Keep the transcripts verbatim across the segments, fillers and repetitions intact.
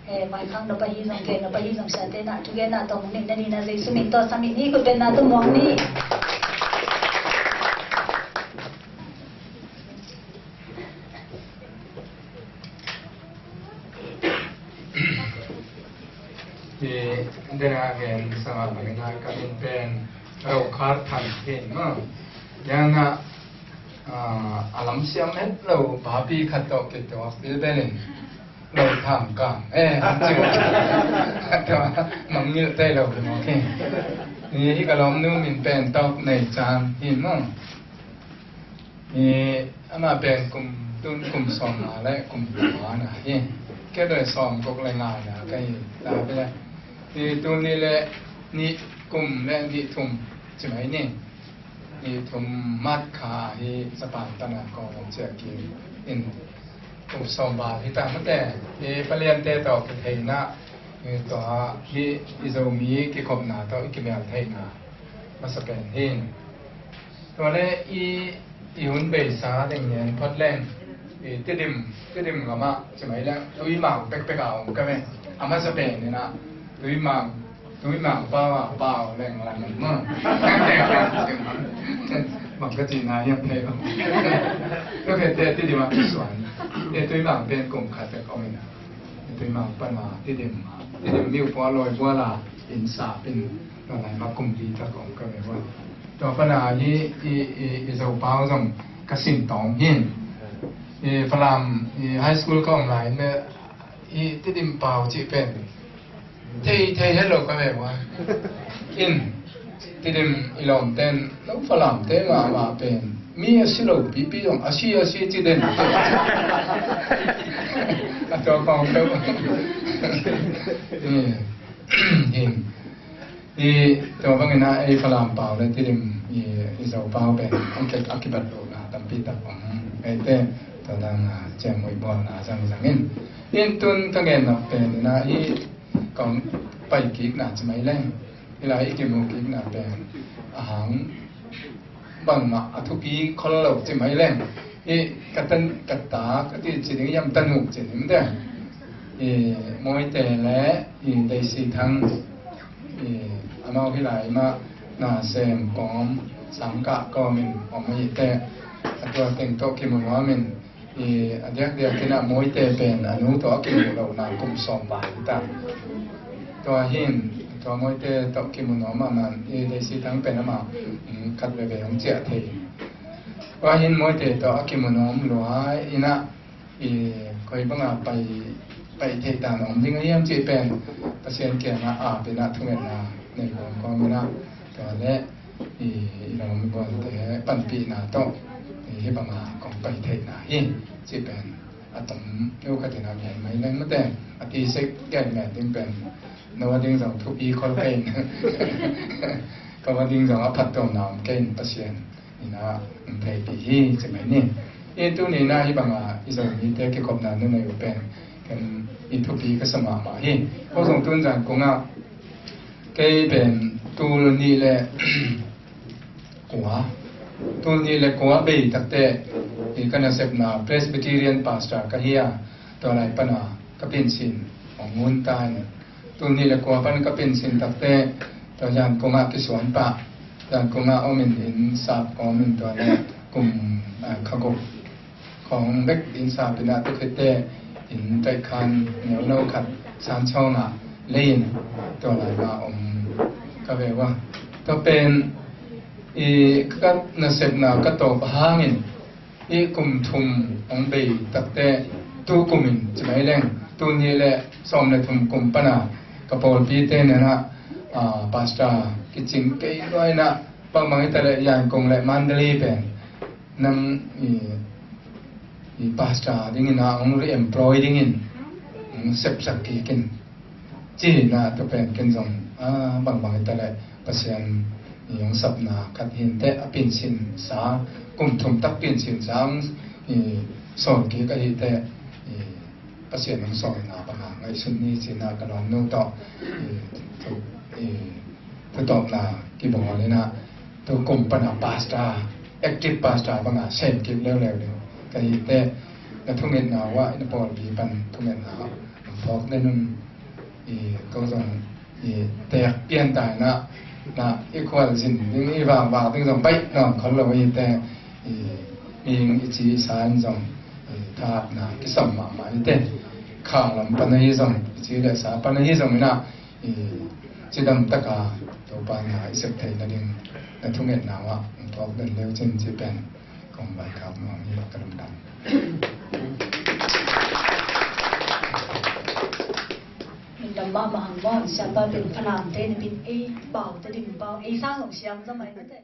Eh, vaikhak nop ahi zong, gen nop ahi zong, siate na thugenna tawh hong neih nadingin Jesu min tawh sam ing. Khutbetna tawh muak ni. Hi, dena gen sangah bangin a ka min pen Rokhar Than hi maw. Yang a, ah, a lamsiam het lo papi khat tawh kituak bilbel in. Lo tham kang. Eh, han ciu. Tua, mangngilh tei lo hi maw hi. Hi, hi ka lawmnu min pen Tawk Nei Caan hi maw. Hi, amah pen kum, tun kum sawm nga le kum nga na hi. Kei pen sawm guk le nga na ka hi ta hi le. Hi, tun nih le nih kum le nih thum ci mai ni. Hi, thum March kha hi Japan pana kong ciah kik in kum sawm val hi ta mate. Hi, paliante tawh kitheihna, hi, tua hi i Zomi kikhopna tawh i kimial theihna masa pen hi. Tua le i, i hun beisa ding nian phot leng, i Tidim, Tidim gamah ci mai leng Tuimang pekpek a om ka ve. A masa pen hi na, Tuimang, Tuimang pau a pau leng lang maw. Bang ka cihna hiam thei lo. Ka ve te Tidim a kisuan. Te Tuimang pen kum khat tek om hi na. Tuimang pana Tidim, Tidim miu pua loi bua la in sa pin. Tua lai ma kum li tak om ka ve bua. Tua pana hi i, i, i Zopau zong ka sin tawm hin. I Falam, i high school ka om lai in le, i Tidim pau cih pen thei, thei het lo ka ve bua. In, Tidim i lawmten, lo Falamte mahmah pen mi a si lo pipi zong a si, a si ci den. A tua pau ka bua. I, hin. I, tua bangin a, ei Falam pau le Tidim i, i Zopau pen a ki, a kibat lohna tampi tak om. Eite, tua dan a ciang muih bawlna zangzang in. In tun ka gen nak pen in a, i kong pai kikna ci mai leng. I lai i kimu kikna pen a hang bangmah a thupi khol lo ci mai leng. I ka tan, ka ta, ka ti ci ding hiam, tanuk ci ding te. I Mawite le i Deisi Thang, i amau hi lai mah nasem kawm, sangkah kawm in om hi te. A tua teng tawh kimu nuam in, i a diakdiak in a Mawite pen a nu tawh a kimu lohna kum sawm val hi ta. Tua hin, tua Mawite tawh kimu nuam a man, i Deisi Thang pen amah, mm, khat veve hong ciah thei. Tua hin Mawite tawh a kimu nuam lua in a, i koi banga pai, pai thei dan om ding a hiam cih pen Pasian kiangah a pen a thungetna nei kawmkawm in a, tua le i, i lawm i buante panpihna tawh, i, hih banga kong pai theihna hi, ci pen a tom lo ka tina gen mai leng mate, a ti sek gen ngen ding pen no a ding zong thupi khol kei in. Ka va ding zong a phattuamna om kei in Pasian in a, in theipih hi, ci mai ni. I tuni in a hih banga i Zomite kikhopna na nei uh pen ken i thupi ka sa mahmah hi. Ko zong tun zan kungah kei pen tul nih le kua, tul nih le kua bei takte i ka nasepna Presbyterian pastor ka hi a, tua lai pana ka pinsin hong ngun ta in. Tul nih le kua pan ka pinsin takte tua Yangon ah kisuan pah. Yangon ah om in, inn sap kawm in tua le kum, ah, kha guk khawng bek inn sap in a, tu khit teh inn taih khan neuno khat Sanchaung ah lei in tua lai mah om ka ve ua. Tua pen i ka nasepna ka tawp hangin i kum thum hong bei takte tu kum in ci mai leng, tul nih le sawm le thum kum pana ka pawlpite nena, ah, pastor kicing kei lua in a, bangbang hi ta le Yangon le Mandalay pen nang i, i pastor dingin a hong re-employ dingin hong sepsak kik in. Ci-in a tua pen ken zong, a, bangbang hi ta le Pasian i hong sapna khat hi in teh a pinsin sa, kum thum tak pinsin sa hong i sawl kik ahih teh i Pasian hong sawlna banga ngaihsun ni ci-in a ka lawmnu tawh i thu, i thutawpna kibawl in a, tu kum pana pastor, active pastor banga sem kik leuleu ding ka hih teh na thungetna uh ah, na pawlpi pan thungetna uh Phawk den un. I ko zong i teek pian ta hi na, na i khual zin ding, i vak vak ding zong baih nawn khol lo hi te. I mihing i ci i sa in zong i thahatna kisam mahmah hi te. Kha lam pan ahi zong, i ci le sa pan ahi zong hi na, i cidam taka Topa na i sep theihna ding na thungetna uah phawk den leu cin ci pen kong vaikhak nuam hi. Ka lungdam. Lungdam mahmah hang maw, siapa pen phanamte na bin ei pau te ding pau ei sang zong siam za mai mate.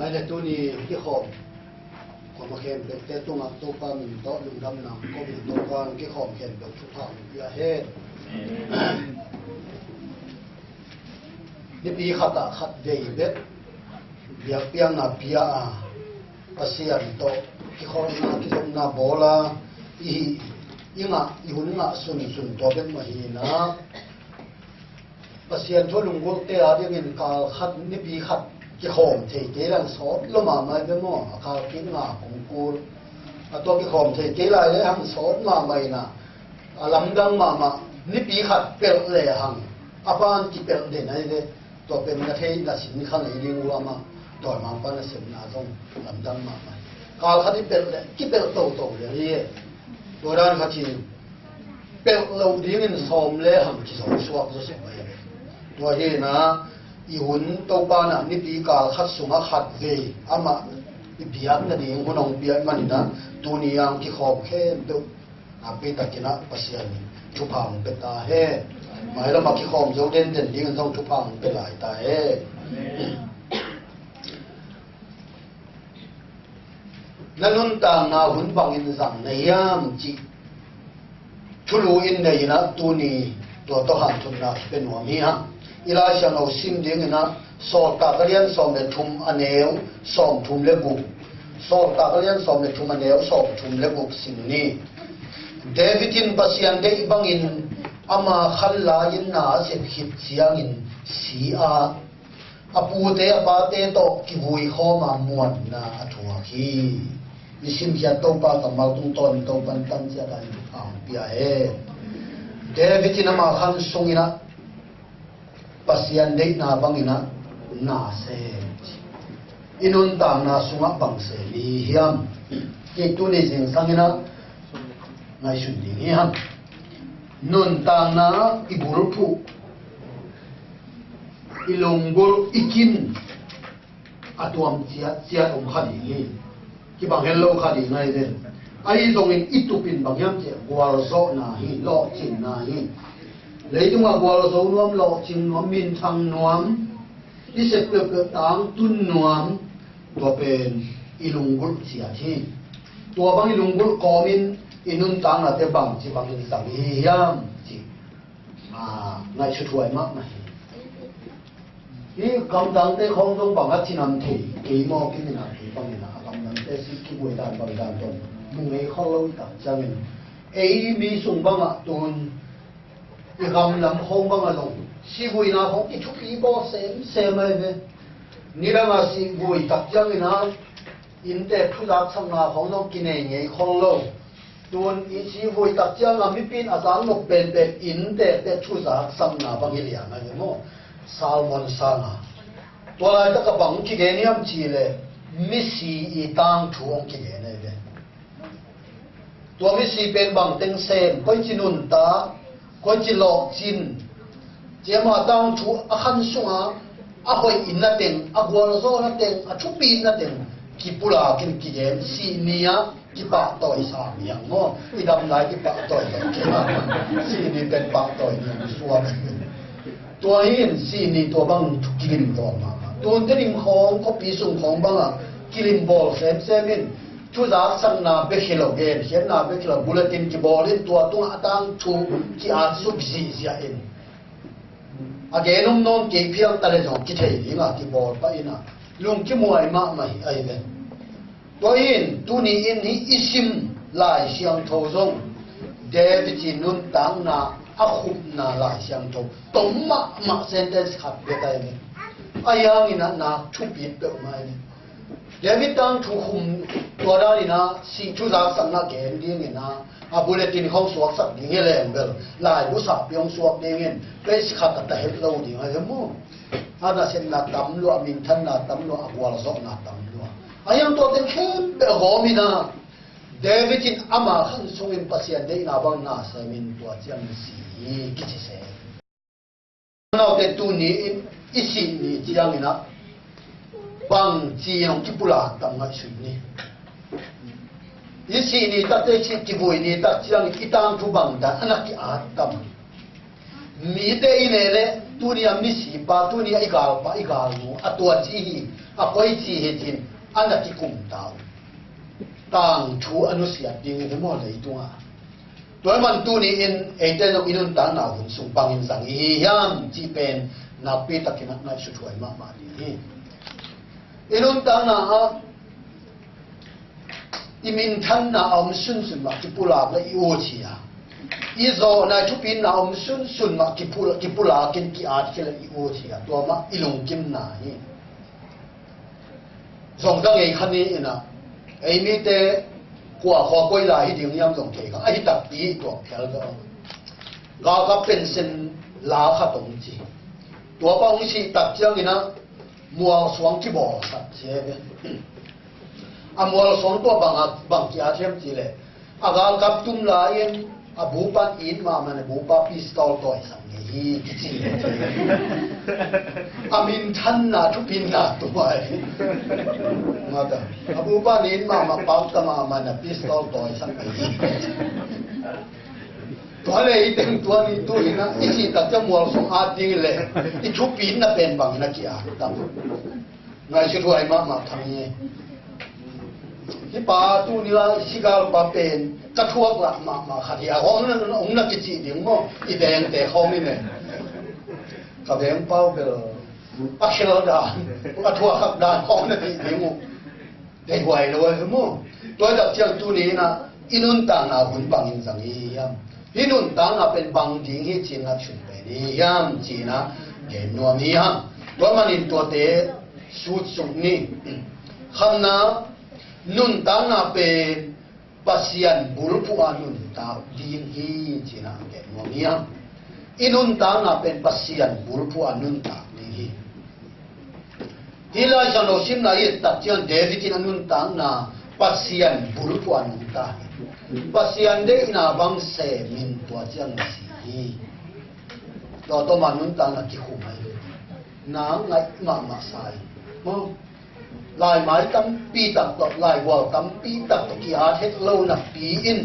Lai le tuni kikhawm, khawm a khempeuhte tungah Topa min tawh lungdamna ko in, Topa kikhawm khempeuh thupha hong pia hen. Nipi khatah khat vei bek biakpiakna pia a, Pasian tawh kikhawmna kizopna bawl a i hih, i ngah, i hun ngah sunsun tua bek mah hi na. Pasian thu lunggulhte a dingin kal khat, nipi khat kikhawm thei kei lai hang sawt lo mahmah hi ve maw? A kal kik nga kong kul. A tua kikhawm thei kei lai le hang sawt mahmah hi na. A lamdang mahmah, nipi khat pelh le hang a pan kipelh den ahi ve. Tua pen na theih na sin kha ngei ding uh amah dawimangpa nasepna zong lamdang mahmah hi. Kal khat i pelh le kipelh toto le hi. Tua dan khat hi. Pelh loh dingin sawm le hang kizong suak zawsuk mai hi. Tua hi na, i hun Topa na nipi kal khat sungah khat vei amah i biak nading hun hong pia i manin a, tuni ang kikhawm khempeuh nakpi takin a Pasian thupha hong pia ta hen. Mailam a kikhawm zo denden dingin zong thupha hong pia lai ta hen. Na nuntakna hun bangin zang na hiam cih thulu in nei in a, tuni Tua tawh hanthotna kipia nuam hi hang. I Lai Siangtho sim dingin ah, Sawltak a lian sawm le thum, a neu sawm thum le guk. Sawltak a lian sawm le thum, a neu sawm thum le guk sim ni. David in Pasian deih bangin ama khan lai-in na a sep khit ciangin si a, a pute a pate tawh kivui khawm a, muanna a thuak hi. I simkhiat Topa kammal tungtawnin Topa'n tang ciat a in a hong pia hen. David in ama khan sungin ah Pasian deihna bangin ah na sem. I nuntakna sungah bang sem i hi hiam? Cih tuni zingsangin ah ngaihsun ding hi hang. Nuntakna i bulphuh, i lunggulh, i kin a tuam ciatciat om kha ding hi. Kibang het lo kha ding ahi ve. Ahi zongin i tupin bang hiam cih leh gualzawhna hi, lawhcinna hi. Leitungah gualzo nuam, lawhcing nuam, minthang nuam, i sep peuhpeuh tangtun nuam, tua pen i lunggulh ciat hi. Tua bang i lunggulh kawmin i nuntaknate bangci bangin zang i hi hiam cih, a, ngaihsut huai mahmah hi. Hih gamdangte khawng zong bang a cinam thei kei maw, kiminam thei bangin a, gamdangte sik kibuai dan bang dan tawh mu ngei khol lo i tak ciangin, ei mi sung bangah tun i gamlam khawng bangah zong sihvuina khawng kithupi bawl semsem ahi ve. Nidangah sihvui tak ciangin a, innte thuzaksakna khawng zong kinei ngei khol lo. Tun i sihvui tak ciangin a mipi in a zak nop penpen innte te thuzaksakna bang hi liang ahi ve maw. Salmon sanga tua laitak a bang kigen hiam cih leh misi i tangthu hong kigen ahi ve. Tua misi pen bang teng sem, koici nuntak, koici lawhcin, ciama tangthu a khan sunga a hoih in na teng, a gualzawhna teng, a thupi in na teng kipulak in kigen, sih ni-ah kipahtawi sam hi hang maw. I dam lai kipahtawi tawh kei hang. Sih ni pen pahtawi ni hang suak. Tua hi in sih ni tua bang thu kilim tawh mahmah. Tun Tedim khawng, khuapi sung khawng bangah kilim bawl semsem in, thuzaksakna bek hi lo, genkhiatna bek hi lo, bulletin kibawl in, tua tungah a tangthu ki-at suk zihziah in, a gen om nawn kei phial ta leh zong kithei dingah kibawl pah in a, lungkim huai mahmah hi ahi ve. Tua hi in tuni in hih i sim Lai Siangtho zong David i nuntakna a khupna Lai Siangtho tom mahmah sentence khat bek ahi ve. Ahi hangin ah na thupi peuhmah ahi ve. David tangthu khum tua danin ah sih thuzaksakna gen dingin ah, a bulletin khawng suaksak ding hi leng bel, laibu sahpi hong suak dingin page khat a ta het lo ding ahi ve maw. A nasepna tam lua, a minthanna tam lua, a gualzawhna tam lua. A hiang tua teng khempeuh a gawmin ah, David in ama khan sungin Pasian deihna bang na semin tua ciang si hi kici se. Naute, tuni in i sih ni ciangin ah bangci hong kipulak tam ngaihsun ni. I sih ni takte, i sih kivui ni tak ciangin i tangthu bangdan a na ki-at tam? Mite i ne leh tuni a misipa, tuni a i galpa, i galnu a tua ci hi, a koi ci hi cin a na kikum ta uh. Tangthu a nusiat ding hi maw leitungah. Tua ahih man tuni in eite zong i nuntakna hun sung bangin zang i hi hiam cih pen nakpi takin a ngaihsut huai mahmah ding hi. I nuntakna ah i minthanna a om sunsun mah kipulak le i ut hi a, i zawhna i thupina a om sunsun mah kipul-, kipulak in ki-at khia le i ut hi a, tua mah i lungkimna hi. Zong dang ei kha ni in ah, ei mite kua khua koi lai hi ding hiam zong thei kha, ahi takpi tuak phial ve aw. Galkap pension la khat om ci. Tua pa hong sih tak ciangin ah mualsuang kibawlsak ci ve. A mualsuang tua bang a, bang ki-at hiam cih leh, a galkap tum lai-in a bupan it mahmah in a bupa pistol tawisak ngei hi kici. A minthanna thupina tua hi. Mata, a bupan it mahmah, pakta mahmah in a pistol tawisak ngei hi. Tua leh i teng tua ni tu in ah i sih tak ciang mualsuang at ding leh i thupina pen bangin a ki-at tam? Ngaihsut huai mahmah thang hi. Hih pa tuni-a i sigalpa pen Ka thuak lah mahmah khat hi a, hong na, hong na kicih ding maw? I vengte khawng i ne. Ka veng pau bel a khel dan, a thuak khak dan khawng na cih ding uh. Dei huai lo a hi maw? Tua hi tak ciang tuni in ah i nuntakna hun bangin zang i hiam? Hih nuntakna pen bang ding hi ci-in ngaihsun pen i hiam ci-in ah gen nuam i hiam? Tua manin tuate sut suk ni. Khatna, nuntakna pen Pasian bulphuh a nuntak ding hi ci-in ah gen nuam i hiam? I nuntakna pen Pasian bulphuh a nuntak ding hi. Hih Lai Siangtho simna i et tak ciang David in a nuntakna Pasian bulphuh a nuntak hi. Pasian deihna bang semin tua ciang na si hi. Tua tawh ma nuntakna kikhum ahi. Na ngaih mahmah sa in. Maw? Laimai tampi tak tawh, laivual tampi tak tawh ki-at het lo napi in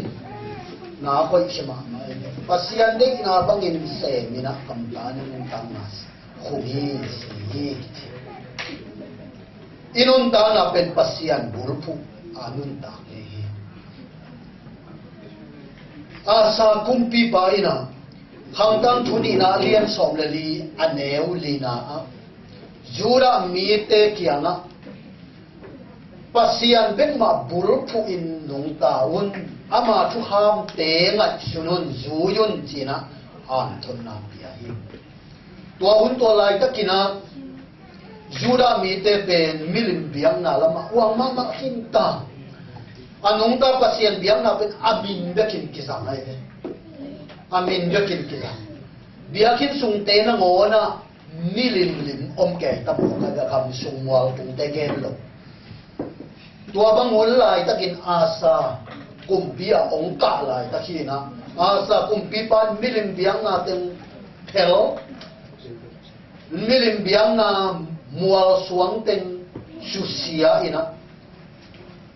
na koih khia mahmah ahi. Pasian deihna bangin semin ah kamta na nuntakna si. Khum hi, si hi. I nuntakna pen Pasian bulphuh a nuntak hi. Asa kumpipa in ah Khangtang Thu nihna a lian sawm le li a neu lina ah Judah mite kiangah Pasian bek mah bulphuh in nungta un, ama thuhamte ngaihsun un, zui un ci-in ah hanthotna pia hi. Tua hun tua laitakin ah Judah mite pen milim biakna lamah uang mahmah khin ta. A nungta Pasian biakna pen a min bekin kizang ahi ve. A min bekin kizang. Biakinn sungte nangawn ah milim lim om kei ta maw, ka gam sung mual tungte gen lo. Tua bang hun laitakin Asa kumpi a ong kah laitak hi in ah, Asa kumpipa in milim biakna teng phel, milim biakna mual suang teng susia in ah,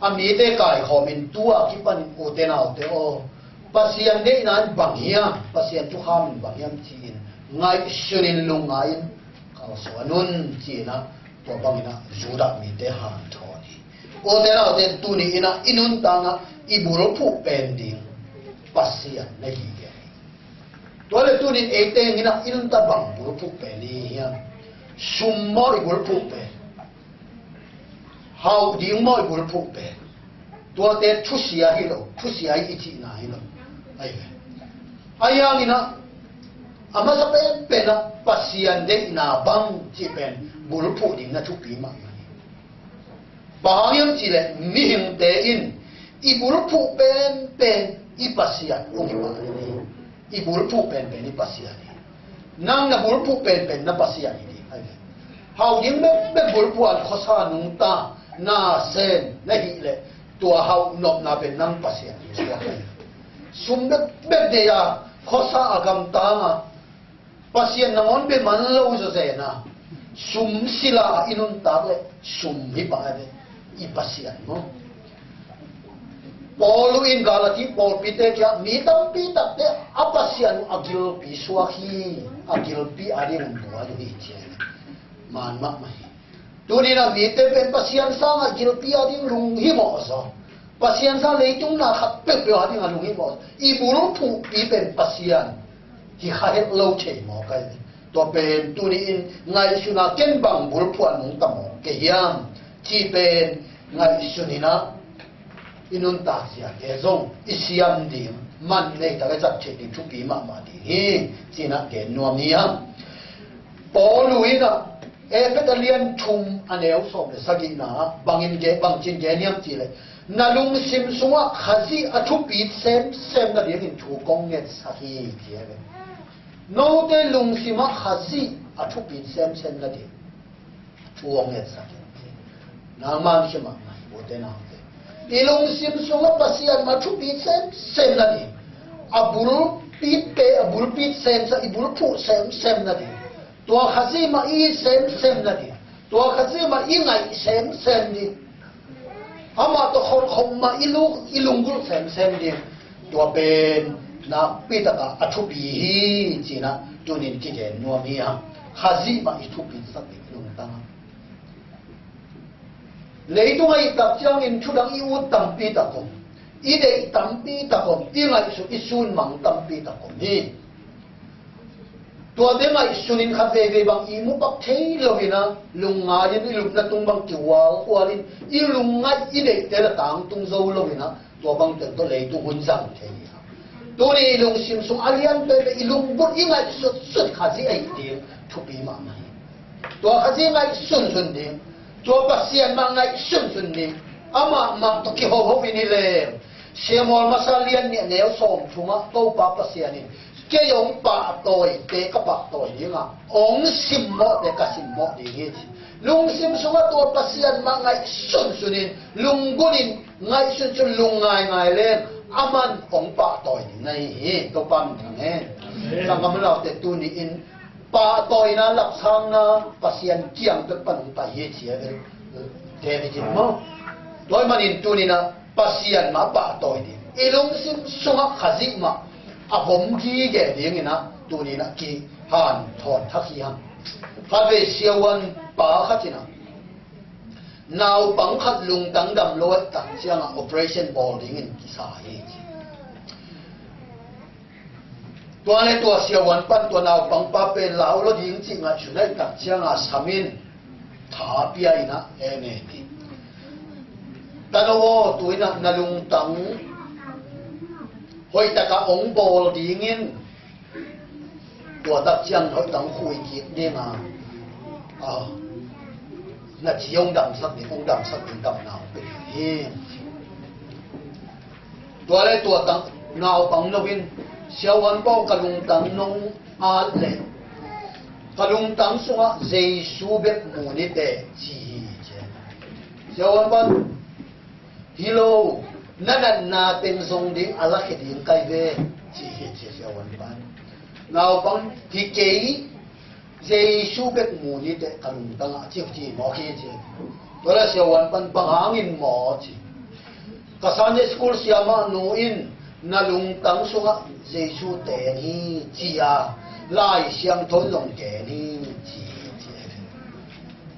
a mite kaikhawmin tua kipanin ute naute aw, Pasian deihna in bang hiam, Pasian thukham in bang hiam ci-in ngaihsunin lungngai-in kalsuan un ci-in ah, tua bangin ah Judah mite hanthawn hi. Ute naute, tuni in ah i nuntakna i bulphuh pen ding Pasian na hi ve. Tua le tunin eite in ah i nuntak bang bulphuh pen i hiam? Sum maw i bulphuh pen? Hauh ding maw i bulphuh pen? Tuate thusia hi lo, thusia i cihna hi lo. Ahi ve. Ahi hangin ah, a masa penpen ah Pasian deihna bang cih pen bulphuh ding na thupi mahmah hi. Bang hang hiam cih leh mihingte in i bulphuh penpen i Pasian hong hi mah hi. I bulphuh penpen i Pasian hi. Nang na bulphuh penpen na Pasian hi ding ahi ve. Hauh ding bekbek bulphuh a khuasa nungta na sem na hih leh tua hauh nopna pen nang Pasian hi suak ahi ve. Sum bekbek nei a khuasa a gamtang a Pasian nangawn bia man lo zawzen a, sum sila a i nuntak leh sum hi pah ahi ve. I Pasian maw? Paul in Galati pawlpite kiangah mi tampi takte a Pasian uh a gilpi suak hi, a gilpi a ding uh buai uh hi ci a hi. Man mahmah hi. Tuni-in a mite pen Pasian sangah gilpi a ding lunghimawh zaw, Pasian sang leitung na khat peuhpeuh a dingah lunghimawh zaw, i bulphuhpi pen Pasian hi kha het lo thei mawk ahi. Tua pen tuni-in ngaihsun a, ken bang bulphuh a nungta mawk ka hiam cih pen ngaihsun in ah, i nuntak ziate zong i siam ding, man nei tak a zat theih ding thupi mahmah ding hi ci-in ah gen nuam hi hang. Paul in ah Efesa lian thum a neu sawm le sagihna ah bangin gen, bangci-in gen hiam cih leh, na lungsim sungah Khazih a thupit semsem nadingin thu kong ngetsak hi ci hi ve. Note lungsim ah Khazih a thupit semsem nading thu hong ngetsak hi. Nangman hi mahmah hi, ute naute. I lungsim sungah Pasian mah thupit semsem nading, a bulpit pe, a bulpit semsem, i bulphuh semsem nading, tua Khazih mah i semsem nading, tua Khazih mah i ngaih semsem ding. Amah tawh khonkhop mah i lung, i lunggulh semsem ding. Tua pen nakpi takah a thupi hi ci-in ah tuni-in kigen nuam hi hang. Khazih mah i thupitsak ding i lungtang ah. Leitungah i hih tak ciangin thudang i ut tampi tak om. I deih tampi tak om, i ngaihsut, i sunmang tampi tak om hi. Tuate ngaihsun in khat veivei bang ihmu pak thei lo in ah, lungngai in i lupna tung bang kiual ual in, i lungngaih i deihte la tangtung zo lo in ah, tua bang teng tawh leitung hun zang thei hi. Tuni i lungsim sung a lian peuhpeuh i lunggulh i ngaihsutsut Khazih ahih ding thupi mahmah hi. Tua Khazih ngaihsunsun ding, tua Pasian mah ngaihsunsun ding, amah mah tawh kihoho in hi leng, Samuel masa lian nih a neu sawmthum ah Topa Pasian in, kei hong pahtawite ka pahtawi ding a, hong simmawhte ka simmawh ding hi, ci. Lungsim sungah tua Pasian mah ngaihsunsun in, lunggulh in ngaihsunsun, lungngaingai leng, aman hong pahtawi ding na hi hi. Topa min thang hen. Amen. Sanggam laute, tuni in pahtawina, lapsangna Pasian kiang pek pan hong pai hi, ci a vel David in maw. Tua ahih manin tuni in ah Pasian mah pahtawi ding, i lungsim sungah Khazih mah a vom gige ding in ah tuni in ah kihanthawn thak hi hang. Khatvei siavuanpa khat in ah naupang khat lungtang dam lo ahih tak ciangah operation bawl dingin kisa hi, ci. Tua le tua siavuanpa'n tua naupangpa pen lau lo ding cih ngaihsun ahih tak ciangah sam in, tha pia in ah, amen, ci. Tano aw, tu in ah na lungtang hoihtak a hong bawl dingin, tua tak ciang hoihtak hong khui kik ding a, a, na ci hong damsak ding, hong damsak ding damna hong pia hi. Tua le tua tang naupang no in, siavuanpa aw, ka lungtang nong at leh ka lungtang sungah Jesu bek mu ni teh, ci hi, ci. Siavuanpa'n, hi lo, na natna teng zong ding a lakhia ding ka hi ve, ci hi, ci siavuanpa'n. Naupang, hi kei, Jesu bek mu ni teh ka lungtang ah, ci, ci mawk hi, ci. Tua le siavuanpa'n, bang hangin maw, ci. Ka Sunday school siamahnu in na lungtang sungah Jesu teng hi, ci a, Lai Siangtho in zong gen hi, ci, ci.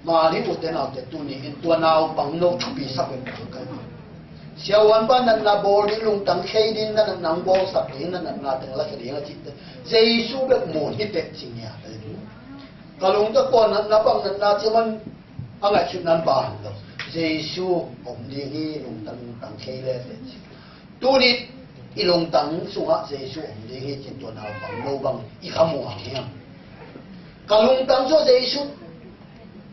Mah hi, ute naute, tuni in tua naupang no thupi sak in ka hi. Siavuanpa natna bawl ding, lungtang khei ding, na natna hong bawlsak ding, na natna teng lakhia ding a cih teh, Jesu bek mu ni teh, ci ngiat hi. Ka lungtang, kua natna, bang natna ci man a ngaihsutna ban lo. Jesu om ding hi, lungtang, lungtang khei le teh, ci. Tuni i lungtang sungah Jesu om ding hi, ci-in tua naupang no bang i khamuang hiam? Ka lungtang sungah Jesu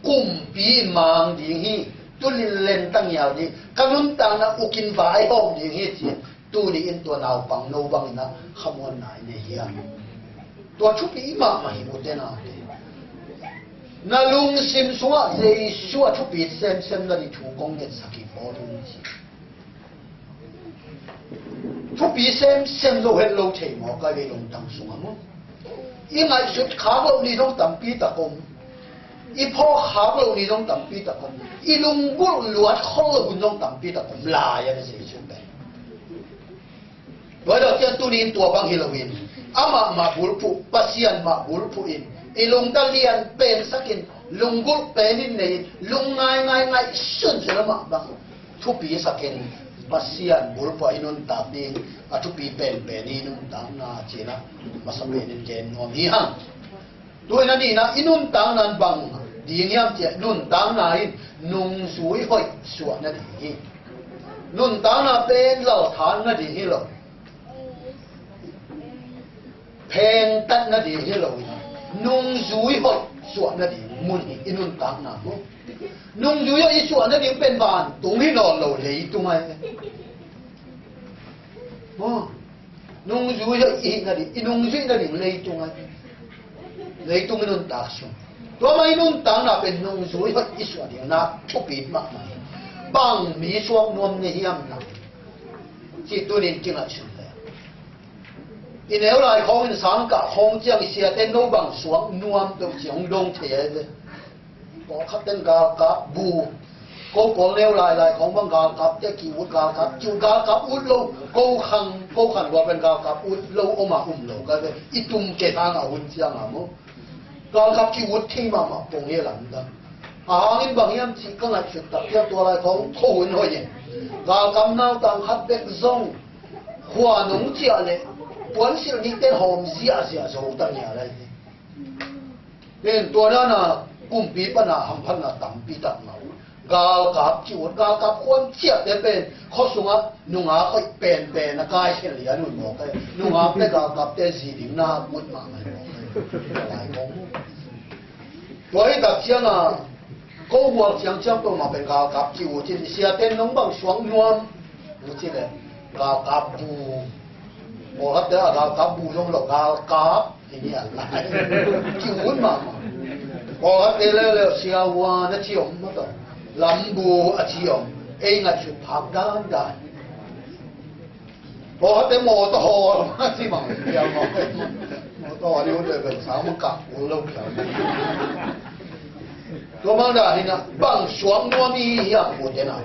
kumpi in mang ding hi, tu lin len tang hial ding, ka nuntakna uk in vaihawm ding hi, ci-in tuni in tua naupang no bang in ah khamuanna i nei hiam? Tua thupi mahmah hi, ute naute. Na lungsim sungah Jesu a thupi semsem na ding thu kong ngetsak hi, Paul in ci. Thupi semsem lo het lo thei maw, ka ve, lungtang sungah maw. I ngaihsut khak loh ni zong tampi tak om. I phawk khak loh ni zong tampi tak om. I lunggulh luat khol loh hun zong tampi tak om lai a, Jesu pen. Tua hi lo ciang tuni in tua bang hi lo in, amah mah bulphuh, Pasian mah bulphuh in, i lungtang lian pen sak in, lunggulh pen in nei in, lungngaingai ngaihsun zel amah bang thupi sak in, Pasian bulphuh a i nuntak ding a thupi penpen hi, nuntakna ci-in ah masa pen in gen nuam hi hang. Tua hi a, nihna, i nuntakna in bang ding hiam cih leh, nuntakna in nungzui hoih suah nading hi. Nuntakna pen lalthan nading hi lo, phengtat nading hi lo, nungzui hoih suah nading mun hi i nuntakna mu. Nungzui hoih i suah nading pen vantung hi nawn lo, leitung ahi. Mu. Nungzui hoih i hih nading, i nungzuih nading leitung ahi. Leitung i nuntak sung. Tua mah i nuntakna pen nungzui hoih i suah ding na thupi mahmah hi. Bang mi suak nuam na hiam na, cih tuni in kingaihsun le. I neu lai khawng in sangkah khawng ciang i siate no bang suak nuam peuh ci hong dong thei ahi ve. Pawlkhat ten galkap bu. Ko pawl neu lailai khawng bang galkapte ki-ut, galkap ki-ut, galkap ut lo. Ko khang, ko khan gual pen galkap ut lo om a um lo ka ve. I tum kei hang a hun ciang a maw. Galkap ki-ut thei mahmah pong hi lamdang. A hangin bang hiam cih ka ngaihsut tak ciang tua lai khawng khuahun hoih in galkap nautang khat bek zong khua nong ciah leh puansilh nihte hawm ziahziah zo ta ngial ahi hi. Tua dana kumpi pana hamphatna tampi tak ngah uh. Galkap cih ut, galkap khuan ciahte pen khua sungah nungak hoih penpen a kai khen lian uh mawk e. Nungakte galkapte zi ding na ut mahmah mawk e. Tua hi tak cianga ko bual ciangciang peuhmah pen galkap cih uh cin, siate nong bang suak nuam uh cin le galkap bu. Pawlkhatte a galkap bu zong lo, galkap hi ni a lai. Cih uh mahmah. Pawlkhatte leuleu siavuan a ci om maw taw, lambu a ci om. Ei ngaihsut phak dandan. Pawlkhatte mawtaw hawl mah ci mang piang maw. Mawtaw hawl i ut le bel sang mah kah ul lo piang. Tua mang dah hi na, bang suak nuam i hiam ute na.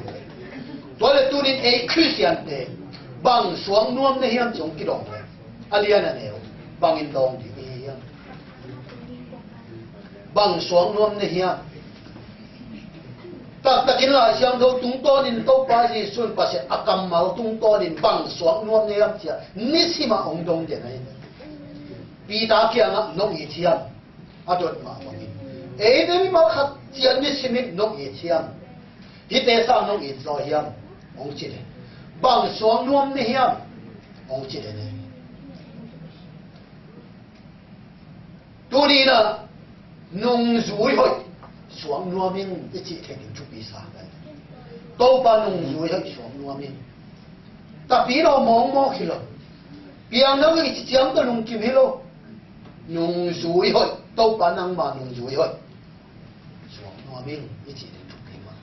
Tua le tunin ei Khristiante bang suak nuam na hiam ci hong kidong le a lian a neu bangin dawng ding i hiam? Bang suak nuam na hiam? Taktakin Lai Siangtho tungtawnin Topa Jesuh in Pasian a kammal tungtawnin bang suak nuam na hiam cia nisimah hong dong den ahi. Peter kiangah nong it hiam? A dot mah bangin eite mimal khat cia nisimin nong it hiam? Hihte sang nong it zaw hiam? Hong ci den. Bang suak nuam na hiam? Hong ci den. Tuni inah nungzui hoih suak nuam in i cih theih ding thupi sa kan. Topa nungzui hoih suak nuam in. Tapi lo mawngmawng hi lo. Piang nang i ci ciang tawh lungkim hi lo. Nungzui hoih, Topa nangma nungzui hoih suak nuam in i cih ding thupi mah.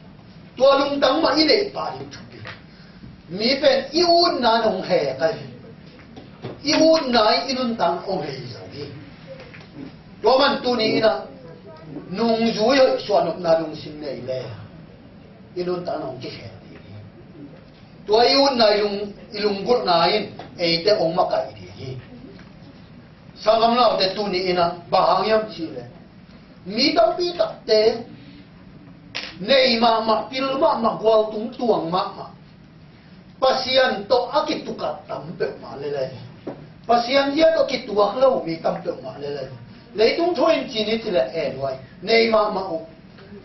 Tua lungtang mah i neih pah ding thupi. Mi pen i utna in hong hek ahi. I utna in i nuntakna hong hei zo hi. Tua man tuni inah nungzui hoih suahnopna lungsim nei le i nuntakna hong kikhel ding hi. Tua i utna i lung, i lunggulhna in eite hong makaih ding hi. Sanggam naute, tuni inah bang hang hiam cih leh mi tampi takte nei mahmah, pil mahmah, gualtung tuang mahmah, Pasian tawh a kitukat tam peuhmah lel e. Pasian zia tawh kituak lo mi tam peuhmah lel e. Leitung thu in ci ni cih leh en huai, nei mahmah uh,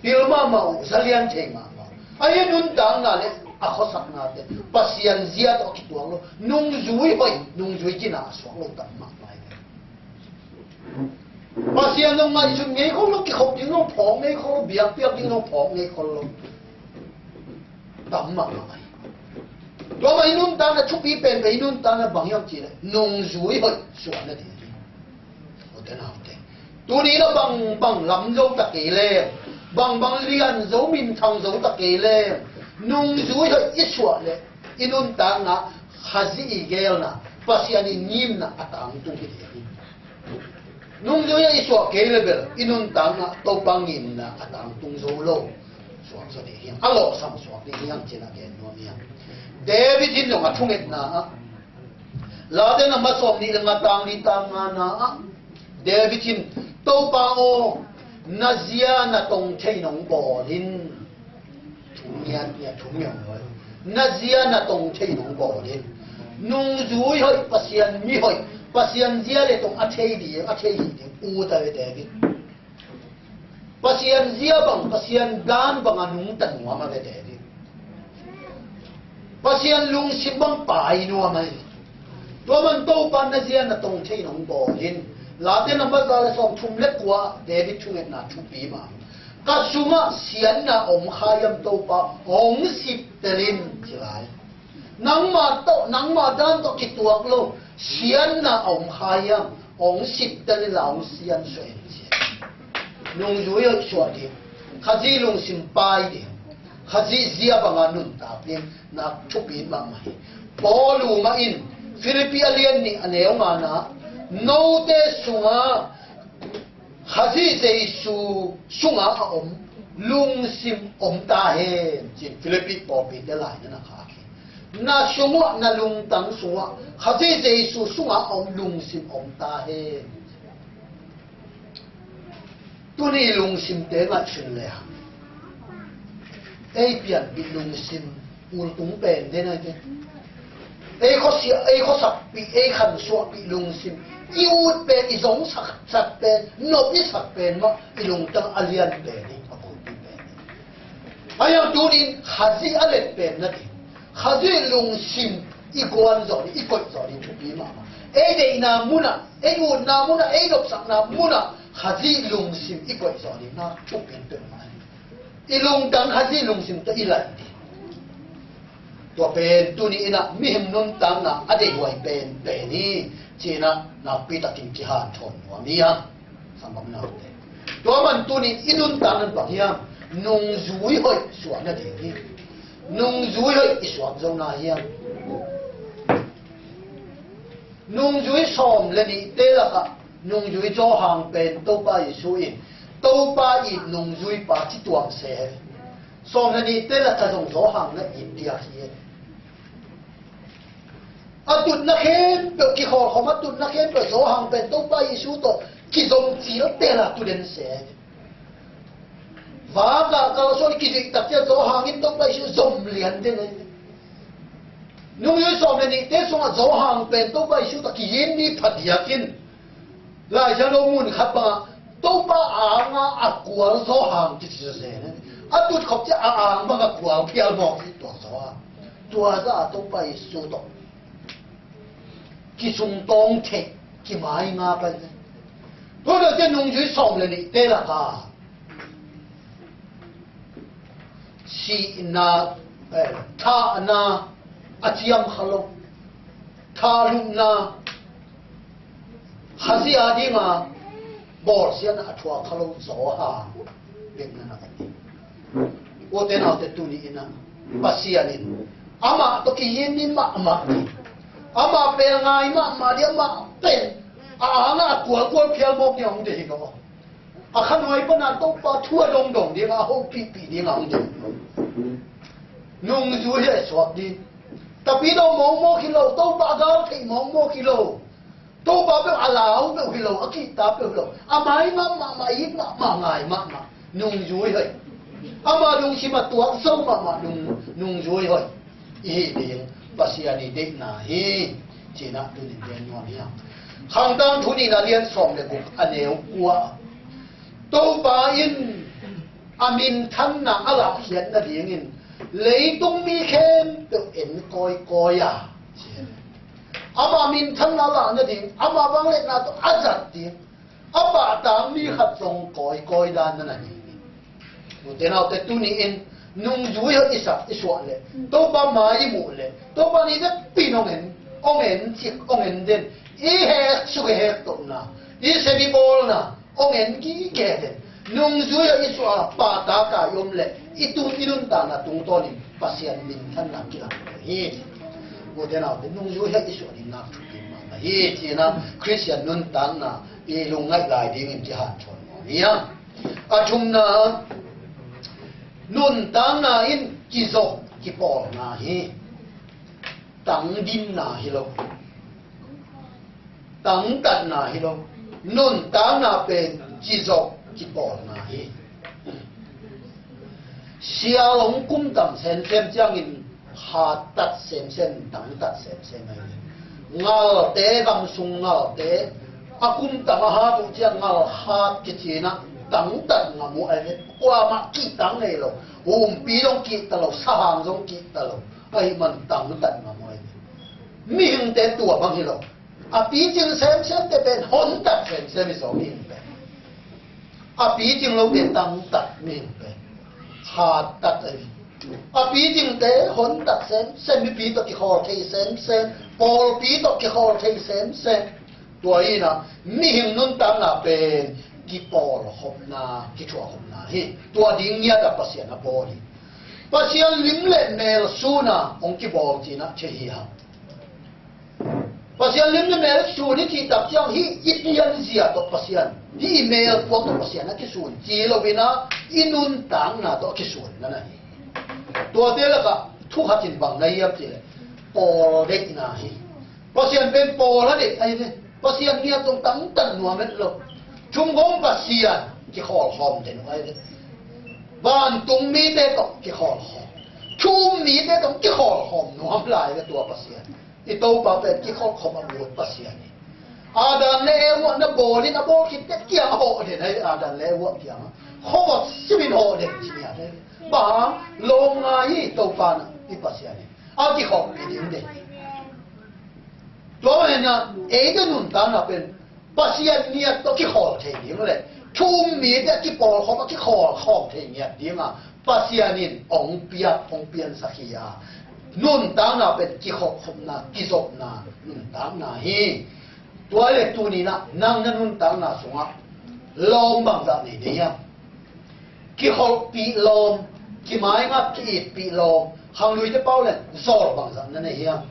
pil mahmah uh, za lian thei mahmah uh. Ahi a nuntakna le a khuasaknate Pasian zia tawh a kituak lo, nungzui hoih, nungzui gina a suak lo tam mahmah hi. Pasian zong ngaihsut ngei khol lo, kikhop ding zong phawk ngei khol lo, biakpiak ding zong phawk ngei khol lo. Tam mahmah hi. Tua mah i nuntakna thupi penpen, i nuntakna bang hiam cih leh nungzui hoih suah nading hi. Ute naute, tuni inah bangbang lam zo ta kei leng, bangbang lian zo, minthang zo ta kei leng, nungzui hoih i suah leh i nuntakna Khazih i geelna, Pasian i ngimna a tangtung hi ding hi. Nungzui hoih i suah kei leh bel i nuntakna Topa ngimna a tangtung zo lo. Suak zaw ding hi hang, a lawhsam suak ding hi hang cih na gen nuam hi hang. David in zong a thungetna ah, Late na masawm nih le nga tang li tang nga na ah David in, Topa aw, na zia na tong thei nong bawl in. Thum ngiat ngiat, thum ngiat ngiat. Na zia na tong thei nong bawl in. Nungzui hoih, Pasian mi hoih, Pasian zia le tong a thei ding, a thei hi ding ut a ve David. Pasian zia bang, Pasian dan bang a nungta nuam a ve David. Pasian lungsim bang pai nuam ahi. Tua man Topa na zia na tong thei nong bawl in. Late na maza le sawm thum le kua David thungetna thupi mah. Ka sungah siatna om kha hiam Topa, hong siptel in ci lai. Nangmah tawh, nangmah dan tawh kituak lo siatna a om kha hiam, hong siptel in la hong siansuah in ci. Nungzui hoih suah ding, Khazih lungsim pai ding, Khazih zia banga nuntak ding na thupi mahmah hi. Paul u mah in Philippi a lian nih a neu ngana, note sungah Khazih Jesu sunga a om lungsim om ta hen, ci-in Philippi pawlpite lai na na khak hi. Na sungah, na lungtang sungah Khazih Jesu sunga a om lungsim om ta hen. Tuni lungsimte ngaihsun le hang, Ei pianpih lungsim ultung pen den ai te. Ei khuasia, ei khuasakpih, ei khansuahpih lungsim, i ut pen, i zong sak, sak pen, nop i sak pen mah i lungtang a lian pen hi, a bulpi pen hi. A hiang tunin Khazih a let pen na ti. Khazih lungsim i guan zawh ding, i koih zawh ding thupi mahmah. Ei deihna munah, ei utna munah, ei nopsakna munah Khazih lungsim i koih zawh ding na thupi peuhmah hi. I lungtang Khazih lungsim tawh i laih ding. Tua pen tuni inah mihing nuntakna a deihhuai penpen hi, ci-inah nakpi takin kihanthawn nuam hi hang. Sanggamnate, tua man tuni i nuntakna bang hiam? Nungzui hoih suah nading hi. Nungzui hoih i suak zo na hiam? Nungzui sawm le nihte lakah nungzui Johan pen Topa Jesu in, Topa i nungzuipa ci tuam se. Sawm le nihte lakah zong Johan na it diak hi. A tutna khempeuh kikhawlkhawm, a tutna khempeuh Johan pen Topa Jesu tawh kizom cil tela tu den se. Vaka kalsuan kizuih tak ciang Johan in Topa Jesu zom lian den. Nungzui sawm le nihte sungah Johan pen Topa Jesu tawh kiyin ni phadiak in. Laisiangtho mun khat bangah Topa anga a kual Johan kici zen. A tutkhop ciang a ang bang a kual phial mawk hi tua Johan. Tua zah a Topa Jesu tawh kisungtawng theih, kimai nga pai. Tua bel te nungzui sawm le nihte lakah sihna, eh, thahna a ciam kha lo, thahlupna, Khazih a dinga bawlsiatna a thuak kha lo Johan bek na na ka ti. Ute naute, tuni inah Pasian in amah tawh kiyin ni mahmah ni. Amah pen ngai mahmah ni, amah pen a angah a kualkual phial mawk ni hong deih hi ko. A khanuai pana Topa thu a dongdong ding, a hopihpih ding a hong deih. Nungzui hi a suak ding. Tapidaw mawkmawk hi lo, Topa a gal theih mawkmawk hi lo. Topa peuh a lau peuh hi lo, a kihta peuh hi lo. A mai mahmah, a it mahmah, ngai mahmah. Nungzui hoih. Ama lungsim a tuak zo mahmah nung, nungzui hoih i hih ding Pasian i deihna hi. Cinah tunin gen nuam hiam? Khangtang thu nihna lian sawm le guk a neu kua. Topa in a minthanna a lahkhiat nadingin leitung mi khempeuh en kawikawi a, ci hi. Ama minthanna a lah nading, ama vangliatna tawh a zat ding, a pahtak mi khat zong kawikawi dan na na hi. Ute naute, tuni in nungzui hoih i sak i suah leh, Topa mai i muh leh, Topa ni vekpi in hong en, hong en cik, hong en den, i hek suk i hek tohna, i sep i bawlna hong en gige den. Nungzui hoih i suah a, pahtak a i om leh, i tung, i nuntakna tungtawnin Pasian minthanna kilang hi. Ute naute, nungzui hoih i suah ding nak thupi mahmah hi, cinah Khristian nuntakna i lungngaih lai dingin kihanthawn nuam hi hang. A thumna, nuntakna in kizop kipawlna hi. Tangdinna hi lo. Tangtatna hi lo. Nuntakna pen kizop kipawlna hi. Sial hong kumtam semsem ciangin hattat semsem, tangtat semsem ahi ve. Ngalte, gamsung ngalte a kumtam a hat uh ciang ngal hat kicinah tangtat ngam uh ahi ve. Kuamah kihtang ngei lo. Humpi zong kihta lo, sahang zong kihta lo. Ahi man tangtat ngam uh ahi ve. Mihingte tua bang hi lo. A picing semsem te pen hontat semsem hi zaw mihing pen. A picing lote tangtat mihing pen hattat ahi. A picingte hontat semsem, mipi tawh kikhawl thei semsem, pawlpi tawh kikhawl thei semsem. Tua hinah mihing nuntakna pen kipawlkhopna, kithuahkhopna hi. Tua ding ngiat a Pasian a bawl hi. Pasian lim le mel suna hong kibawl cinah thei hi hang. Pasian lim le mel sun i cih tak ciang hih i pianzia tawh Pasian, hih i mel puak tawh Pasian a kisun ci lo inah i nuntakna tawh a kisun na na hi. Tuate lakah thu khat in bang na hiam cih leh pawl deihna hi. Pasian pen pawl a deih ahi ve. Pasian ngiat zong tangtat nuam het lo. Thumgawm Pasian kikhawl khawm den uh ahi ve. Vantung mite tawh kikhawlkhawm, thu um mite tawh kikhawlkhawm nuam lai ve tua Pasian. I Topa pen kikhawlkhawm a ut Pasian hi. Adam le Eva na bawl in a bawl khit teh kiang a hawh den ahi, Adam le Eva kiang a khuavak simin hawh den ci ni a te. Bang hang? Lawm ngai hi Topa na i Pasian hi. A kikhawlpi ding de. Tua hi na, eite nuntakna pen Pasian ngiat tawh kikhawl thei ding le thu um mite a kipawlkhawm a kikhawlkhawm thei ngiat ding a Pasian in hong piak, hong piansak hi a, nuntakna pen kikhawlkhawmna, kizopna nuntakna hi. Tua le tuni na nang na nuntakna sungah lawm bangzah nei de hiam? Kikholhpih lawm, kimaingat ki-itpih lawm, khangluite pau le zawl bangzah na nei hiam?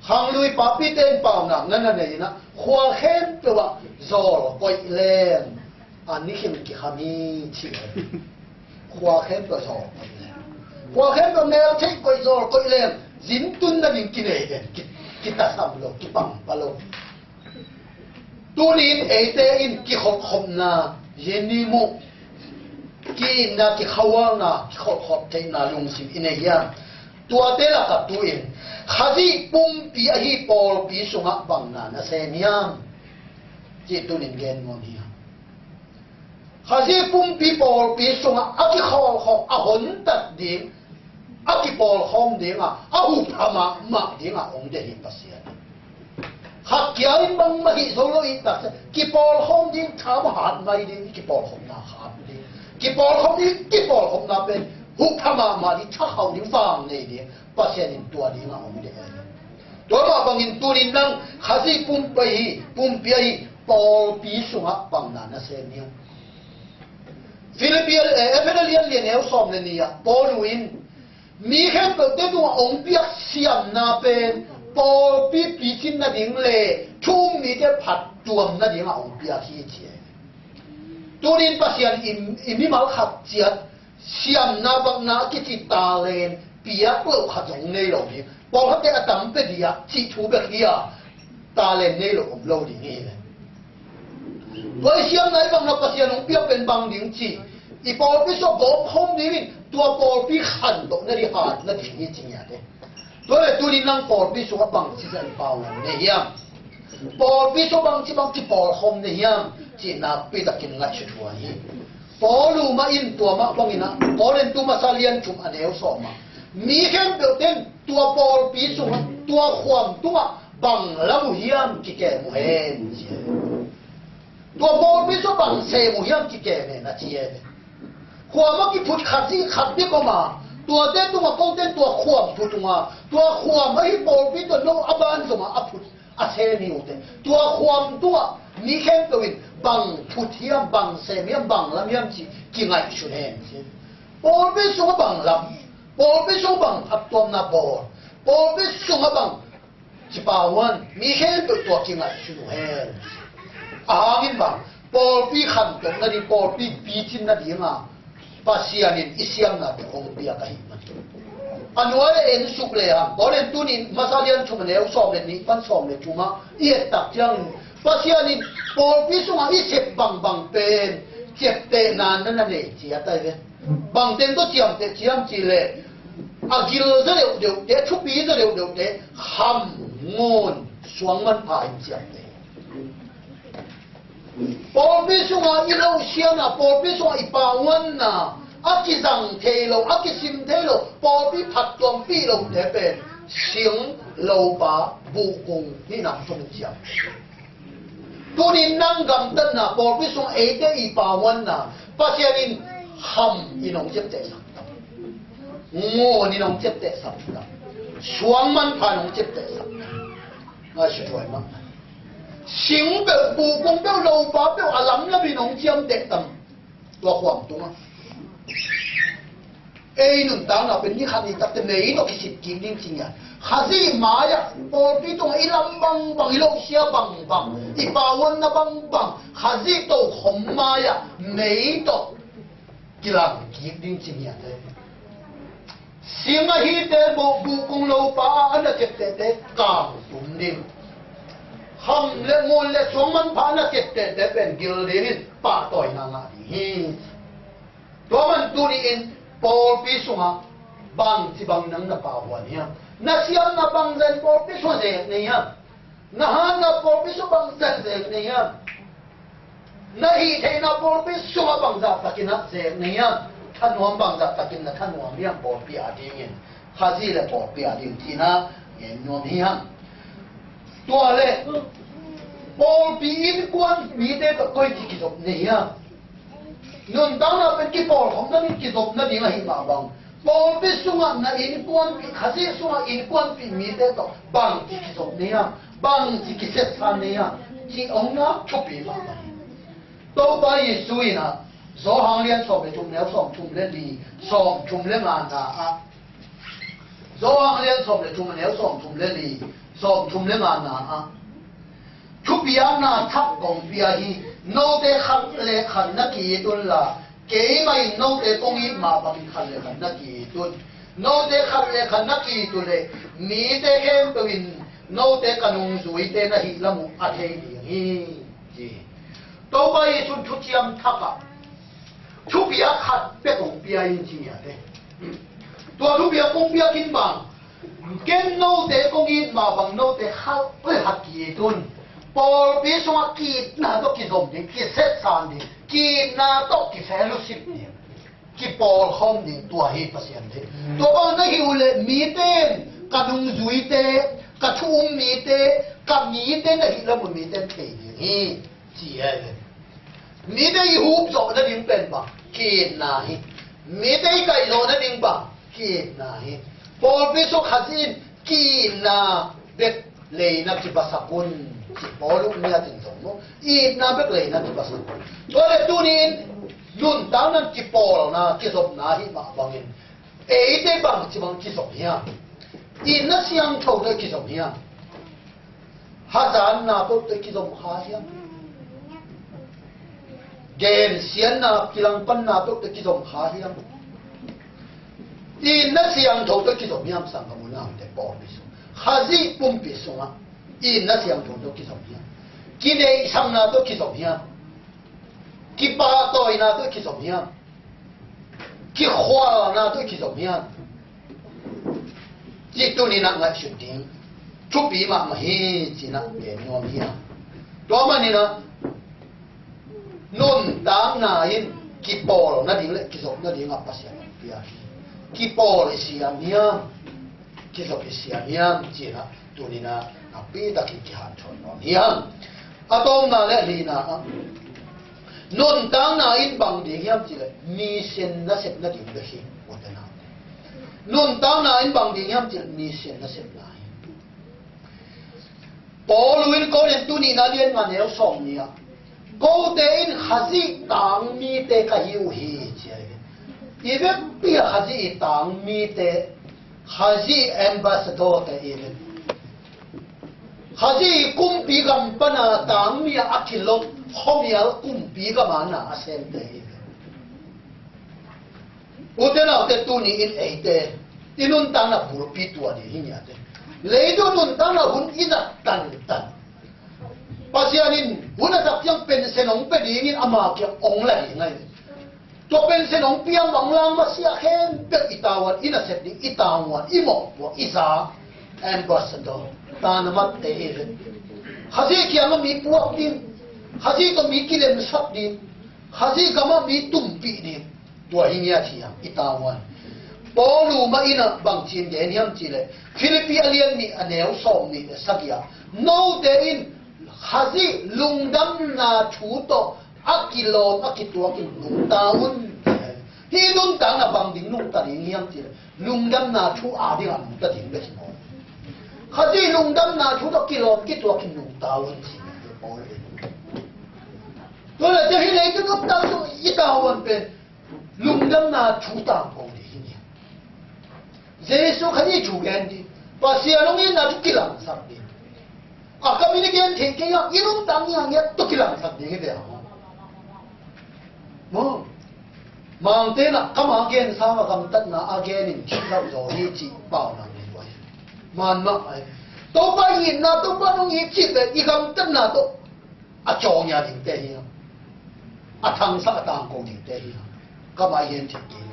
Khanglui papite in paunak na na nei in ah khua khempeuh ah zawl koih leng a ni khin kikham hi ci. Khua khempeuh zawl koih leng, khua khempeuh mel theih koih zawl koih leng zintun nading kinei den, ki, kitasam lo, kipangpa lo. Tunin eite in kikholhkhopna, yen ni muh, ki-itna, kikhawalna, kikholhkhop theihna lungsim i nei hiam? Tuate lakah tu-in Khazih pumpi ahi pawlpi sungah bang na na sem hiam? Cih tunin gen nuam hiam? Khazih pumpi pawlpi sungah a kikhawlkhawm, a hontat ding, a kipawlkhawm dingah, a hupha mahmah dingah hong deih hi Pasian. Khat kia in bangmah hih zo lo i taksa, kipawlkhawm ding, tham hat mai ding, kipawlkhawmna hat ding. Kipawlkhawm ding, kipawlkhawmna pen hupha mahmah ding, thakhauh ding, vang nei ding, Pasian in tua dingah hong deih hi. Tua mah bangin tunin nang Khazih pumpi ahi, pumpi ahi pawlpi sungah bang na na sem hiam? Filipi, eh, Efesa lian li a neu sawm le nih ah Paul in mi khempeuhte tungah hong piak siamna pen pawlpi picin nading le thu um mite phattuam nadingah hong piak hi ci. Tunin Pasian i, i mimal khat ciat siamna, bakna a kici talent piak loh khat zong nei lo ding. Pawlkhatte a tam pia ding a cih thu bek hi a, talent nei lo om lo ding hi le. Tua i siamna i bakna Pasian hong piak pen bang ding cih, i pawlpi sungah gawmkhawm dingin tua pawlpi khantoh nading hat nading hi ci ngiat e. Tua le tunin nang pawlpi sungah bangci zah in paunak nei hiam? Pawlpi sungah bangci bang kipawlkhawm nei hiam? Cih nakpi takin ngaihsut huai hi. Paul mah in tua mah bangin ah, Korintu masa lian thum a neu sawm ah, mi khempeuhte in tua pawlpi sungah, tua khuam tungah bang lam uh hiam kikem uh hen ci. Tua pawlpi sungah bang sem uh hiam kikem hen a ci e. Khuam a kiphut khat hi, khat bek om a, tuate tungah kote in tua khuam phut ung a, tua khuam ahi pawlpi tawh no a ban zomah a phut a sem hi uh teh. Tua khuam tungah mi khempeuh in bang phut hiam, bang sem hiam, bang lam hiam cih kingaihsun hen ci. Pawlpi sungah bang lam, pawlpi sungah bang phattuamna bawl, pawlpi sungah bang ci pau un, mi khempeuh tua kingaihsun uh hen. A hangin bang, pawlpi khantoh nading, pawlpi picin nading a Pasian in i siamnate hong piak ahih manin. A nuai a en suk le hang, Korintu ni masa lian thum a neu sawm le nih pan sawm le thum ah i et tak ciangin Pasian in pawlpi sungah i sep bangbang pen ciaptehna na na nei ci a tai ve. Bang teng tawh ciamteh hiam cih leh, a gil zaw deuhdeuhte, a thupi zaw deuhdeuhte kham, ngun, suang manpha in ciamteh. Pawlpi sungah i lohsiatna, pawlpi sungah i pauanna, a kizang thei lo, a kisim thei lo, pawlpi phattuampih lote pen sing, lopa, buhkung hihna tung ciamteh. Tunin nang gamtatna, pawlpi sung eite i pauanna, Pasian in kham in hong ciaptehsak tam, ngun in hong ciaptehsak tam, suang manpha in hong ciaptehsak tam. Ngaihsut huai mah. Sing peuh, buhkung peuh, lopa peuh a lamlam in hong ciamteh tam. Tua khuam tungah ei nuntakna pen ni khat ni takte mei tawh kisip kik ding ci ngiat. Khazih mai-ah pawlpi tungah i lam bangbang, i lohsia bangbang, i pauanna bangbang Khazih tokhom mai-ah mei tawh kilang kik ding ci ngiat e. Sing ahite, buh, buhkung, lopa a na ciaptehte kang tum ding. Kham le ngun le suang manpha a na ciaptehte pen gil dingin pahtawina ngah ding hi. Tua man Tuni-in pawlpi sungah bangci bang nang na pahuan hiam? Na siamna bangzah in pawlpi sungah zek na hiam? Na hatna pawlpi sungah bangzah in zek na hiam? Na hih theihna pawlpi sungah bangzah takin ah zek na hiam? Thanuam bangzah takin na thanuam hiam pawlpi a dingin? Khazih le pawlpi a ding cihna gen nuam hiam? Tua le pawlpi innkuan mite tawh koi ci kizop na hiam? Nuntakna pen kipawlkhop nading, kizop nading ahih mah bang, pawlpi sungah na innkuanpih, Khazih sungah innkuanpih mite tawh bangci kizop na hiam? Bangci kisetsan na hiam? Cih hong na thupi mahmah hi. Topa Jesu in ah Johan lian sawm le thum, neu sawm thum le li, sawm thum le nga na ah, Johan lian sawm le thum, neu sawm thum le li, sawm thum le nga na ah, thupiakna thak kong pia hi. Note khat le khat na ki-it unla, keimah in note kong it mah bangin khat le khat na ki-it un. Note khat le khat na ki-it uh leh mite khempeuh in note ka nungzuite na hih lam uh a thei ding hi, ci hi. Topa Jesu'n thuciam thak ah thupiak khat bek hong pia in ci ngiat e. Tua thupiak hong piak in bang, ken note kong it mah bang note khat le khat ki-it un. Pawlpi sungah ki-itna tawh kizom ding, kisetsan ding, ki-itna tawh kifellowship ding, kipawlkhawm ding, tua hi Pasian deih. Tua bang na hih uh leh mite in ka nungzuite, ka thu-um mite, ka mite na hih lam uh mite in thei ding hi, ci hi. Mite i hup zawh nading pen bang, ki-itna hi. Mite i kaih zawh nading bang, ki-itna hi. Pawlpi sung Khazih in ki-itna bek leina kibasak un, ci Paul uh ngiat in zong maw, itna bek leina kibasak un. Tua le tuni-in nuntakna kipawlna, kizopna ahih mah bangin eite bangci bang kizop hiam? Itna siangtho tawh kizop hiam? Hazatna peuh tawh kizom kha hiam? Gensiatna, kilangpanna peuh tawh kizom kha hiam? Itna siangtho tawh kizom hiam, sanggam u nau te pawlpi sung, Khazih pumpi sungah itna siangtho tawh kizom hiam? Kineihsakna tawh kizom hiam? Kipahtawina tawh kizom hiam? Kikhualna tawh kizom hiam? Cih tuni-in ah ngaihsut ding thupi mahmah hi, ci-in ah gen nuam hi hang. Tua manin ah nuntakna in kipawl nading le kizop nading ah Pasian hong pia hi. Kipawl i siam hiam? Kizop i siam hiam? Ci-in ah tuni-in ah nakpi takin kihanthawn nuam hi hang. A tawpna le a lina ah, nuntakna in bang ding hiam cih leh mission nasep nading bek hi. Nuntakna in bang ding hiam cih leh mission nasepna hi. Paul in Korin tu nihna lian nga neu sawm nih ah, kote in Khazih tang mite ka hi uh hi, ci hi. I vekpi a Khazih i tang mite, Khazih ambassador te i vek. Khazih kumpi gam pana tang mi a kilawm, khuamial kumpi gam a na a semte i vek. Ute naute, tuni in eite i nuntakna bulpi tua ding hi ngiat e. Leitung nuntakna hun i zat tantan, Pasian in hun a zat ciang pension hong pia dingin ama kiang hong la ding ahi. Tua pension hong piang bang lang masiah khempeuh i tavuan, i nasep ding, i tavuan, i mawhpuak, i za, ambassador, tana matte i ve. Khazih kiangah mi puak ding, Khazih tawh mi kilemsak ding, Khazih gamah mi tumpih ding. Tua hi ngiat hi hang i tavuan. Paul mah in ah bangci in gen hiam cih leh, Philippi a lian nih a neu sawm nih le sagih ah, note in Khazih lungdamna thu tawh a kilawm a kituak in nungta un. Hih nuntakna bang ding nungta ding hiam cih leh, lungdamna thu a dingah nungta ding bek hi maw. Khazih lungdamna thu tawh kilawm kituak in nungta un, ci Paul in. Tua leh hih leitung nuntakna i tavuan pen lungdamna thu tangko ding hi ngiat. Jesu Khazih thu gen ding, Pasian hong itna thu kilangsak ding. A kam in i gen thei kei a, i nuntak ngiatngiat tawh kilangsak ding hi ve hang. Maw? Mangte in ah kam a gen sangin gamtatna a gen in thih zauh zaw hi cih pau nang nei uh hi. Man mah ahi. Topa itna, Topa nong it cih leh i gamtatna tawh a cawngya dingte hi hang. A thangsak a tangko dingte hi hang. Ka mai hen thei kei.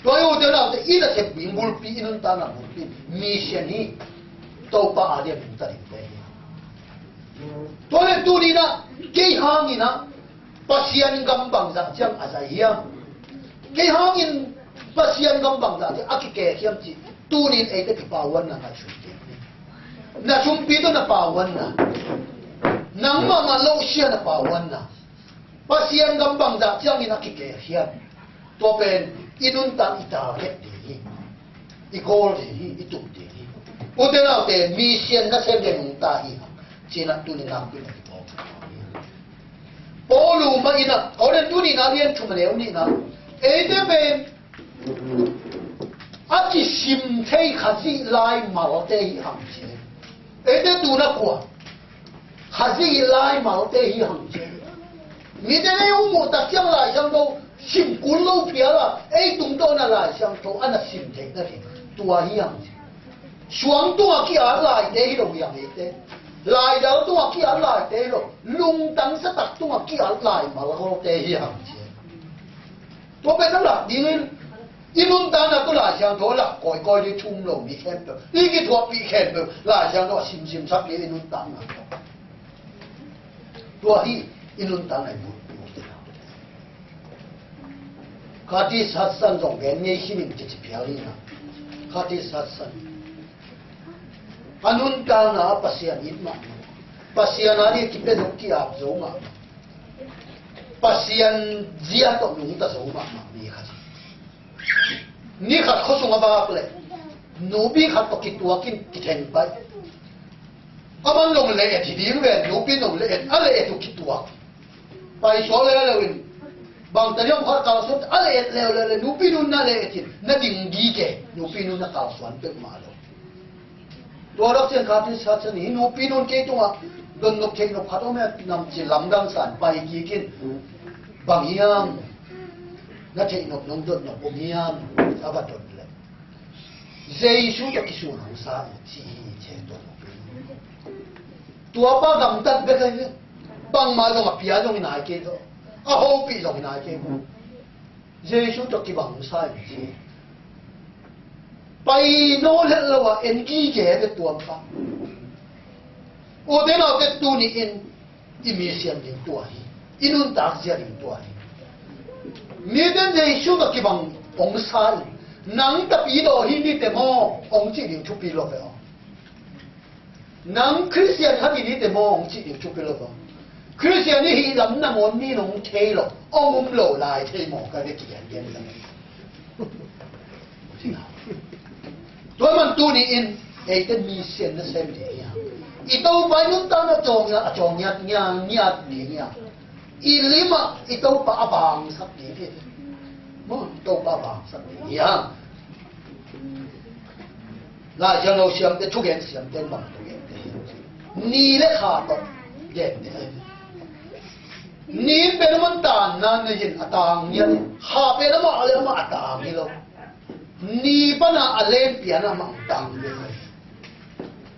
Tua hi ute naute, i nasep ding bulpi, i nuntakna bulpi, mission hi. Topa a diam nungta dingte hi. Tua le tuni-in ah, kei hangin ah, Pasian gam bangzah ciang a zai hiam? Kei hangin Pasian gam bangzah ciang a kikhel hiam cih tuni-in eite kipahhuanna ngaihsun ding hi. Na sumpi tawh na pahhuanna, nang mahmah lohsia na pahhuanna, Pasian gam bangzah ciangin a kikhel hiam? Tua pen i nuntak i target ding hi. I goal ding hi, i tup ding hi. Ute naute, mission nasem ding nungta hi hang. Ci-in ah tuni nakpi-in ah kiphawk. Paulu mah in ah, aw, den tuni-in ah lian thum a neu nih in ah, eite pen a kisim thei Khazih laimalte hi hang ci. Eite tu-in ah kua? Khazih laimalte hi hang ci. Mite in ei hong muh tak ciang Lai Siangtho sim kul lo phial a, ei tungtawn ah Lai Siangtho a na sim theih nading tua hi hang ci. Suang tungah ki-at laite hi lo hi hang eite. Laidal tungah ki-at laite hi lo. Lungtang sa tak tungah ki-at laimal golte hi hang ci. Tua pen a lak dingin, i nuntakna tawh Lai Siangtho a lak kawikawi ding thu um lo mi khempeuh, i kithuahpih khempeuh Lai Siangtho a simsim sak ding i nuntakna tawh. Tua hi i nuntakna i bulpi. Curtis Hudson zong gen ngei khin ing, kici phial hi na. Curtis Hudson. A nuntakna ah Pasian it mahmah. Pasian a ding kipia zo, ki-ap zo mahmah. Pasian zia tawh nungta zo mahmah mi khat hi. Ni khat khuasung a vak leh nupi khat tawh kituak in kitheng pai. Aman zong le-et hi ding ve, nupi in zong le-et, a le-et uh kituak. Paisuak leuleu in, bangtan hiam khat kalsuan, a le-et leuleu le, nupi nu in na le-et in, na ding gige, nupi nu in na kalsuan peuhmah lo. Tua dok ciang Curtis Hudson in, nupi nu in kei tungah dotnop theihnop khat om e, nam ci lamdang sa-in pai kik in, bang hiam, na theihnop nong dotnop om hiam, a va dot leh, Jesu tawh kisun hong sa in ci hi ci, tua nupi. Tua pa gamtat bek ahi ve. Bangmah zong a pia zong hi nai kei lo. A hopih zong hi nai kei lo. Jesu tawh kibang hong sa in ci. Pai nawn het lo a en gige ve tua pa. Ute naute, tuni-in i mission ding tua hi. I nuntak zia ding tua hi. Mite in Jesu tawh kibang hong sa in, nang tapidaw hi ni te maw hong cih ding thupi lo ve aw. Nang Khristian khat hi ni te maw hong cih ding thupi lo ve aw. Khristian i hih lam nangawn mi in hong thei lo, hong um lo lai thei maw, ka ve kigen gen ka. Tua man tuni-in eite mission nasem ding hi hang. I Topa i nuntakna a cawng ngiat, a cawng ngiat, ngiat, ngiat ding hi hang. I lim ah i Topa a bangsak ding hi. Maw, i Topa a bangsak ding hi hang. Lai Siangtho siamte, thugen siamte in bang thugen te hi. Ni le kha tawh gen te hi. Ni in pen a man tanna nei in a tang ngiat hi. Kha pen amah le amah a tang hi lo. Ni pan a a len pian amah a tang hi lo.